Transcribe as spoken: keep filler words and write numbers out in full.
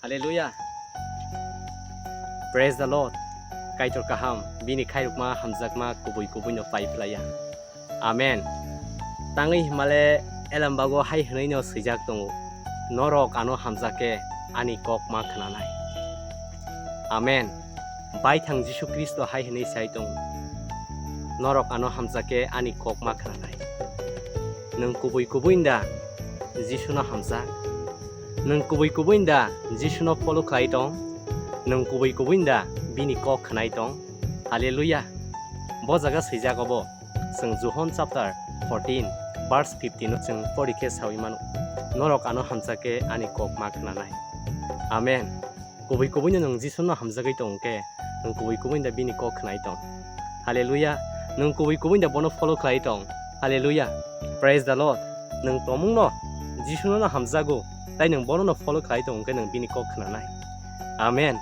Hallelujah. Praise the Lord. Kaitor kaham, bini khairokma hamjakma kubui kubui no pai phlaiya. Amen. Tangwi himale Elembago hai hwnwi no swijak tongo, "Norok ano hamjak khe ani kok ma khnanai." Amen. Baithang Jisu Khristo hai hwnwi sai tongo, "Norok ano hamjak khe ani kok ma khnanai." Nwng kubui kubui da Jisu no hamjak? Nwng kubui kubui da Jisu no follow khlai tong? Nwng kubui kubui da bini kok khnai tong? Hallelujah. Bo jaga swijak obo. Chwng Johon chapter fourteen verse fifteen o chwng pori khe sawi mano, "Norok ano hamjak khe ani kok ma khnanai." Amen. Kubui kubui no nwng Jisu no hamjagwi tong khe, nwng kubui kubui da bini kok khnai tong? Hallelujah. Nwng kubui kubui da bono follow khlai tong? Hallelujah. Praise the Lord. Nwng tomung no Jisu no hamjago, tai nwng bono no follow khlai tong khe nwng bini kok khnanai. Amen.